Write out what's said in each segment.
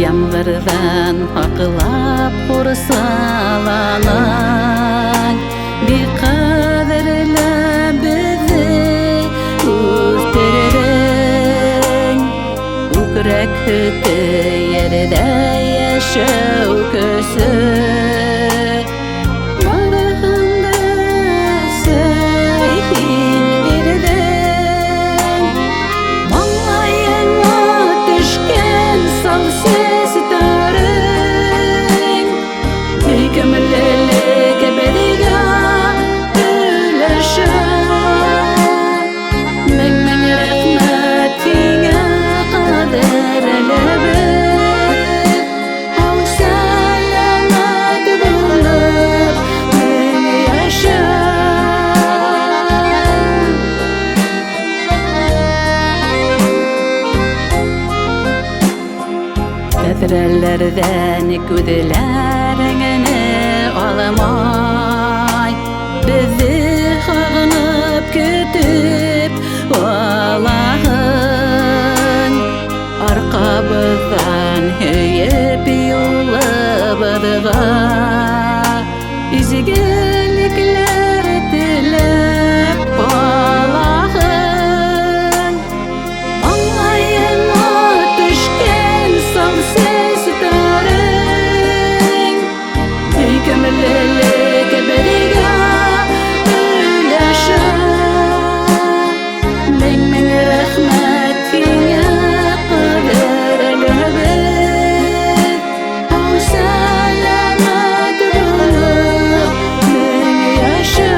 Ямғырҙан һаҡлап ҡурсаланың, бик ҡәҙерләп беҙҙе үҫтерҙең. Күкрәк һөтө ерҙә йәшәү көсө. Барыһын да, әсәй, һин бирҙең. Маңлайыңа төшкән сал сәстәрең, һөйкөмлөлөк беҙгә өләшә. Мең-мең рәхмәт һиңә, ҡәҙерлебеҙ, һау сәләмәт булып мең йәшә. Тәҙрәләрҙән күҙләреңне алмай, беҙҙе һағынып көтөп алаһың. Арҡабыҙҙан һөйөп юлыбыҙға изгелекләр теләп ҡалаһың. Маңлайыңа төшкән сал сәстәрең, һөйкөмлөлөк беҙгә өләшә. Мең-мең рәхмәт һиңә, ҡәҙерлебеҙ, һау сәләмәт булып мең йәшә.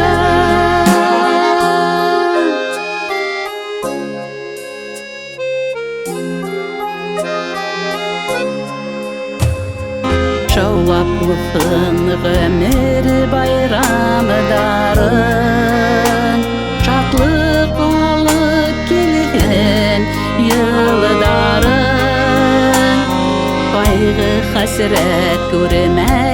Шаулап уҙһын ғүмер байрамдарың, шатлыҡ алып килһен йылдарың. Ҡайғы-хәсрәт күрмәй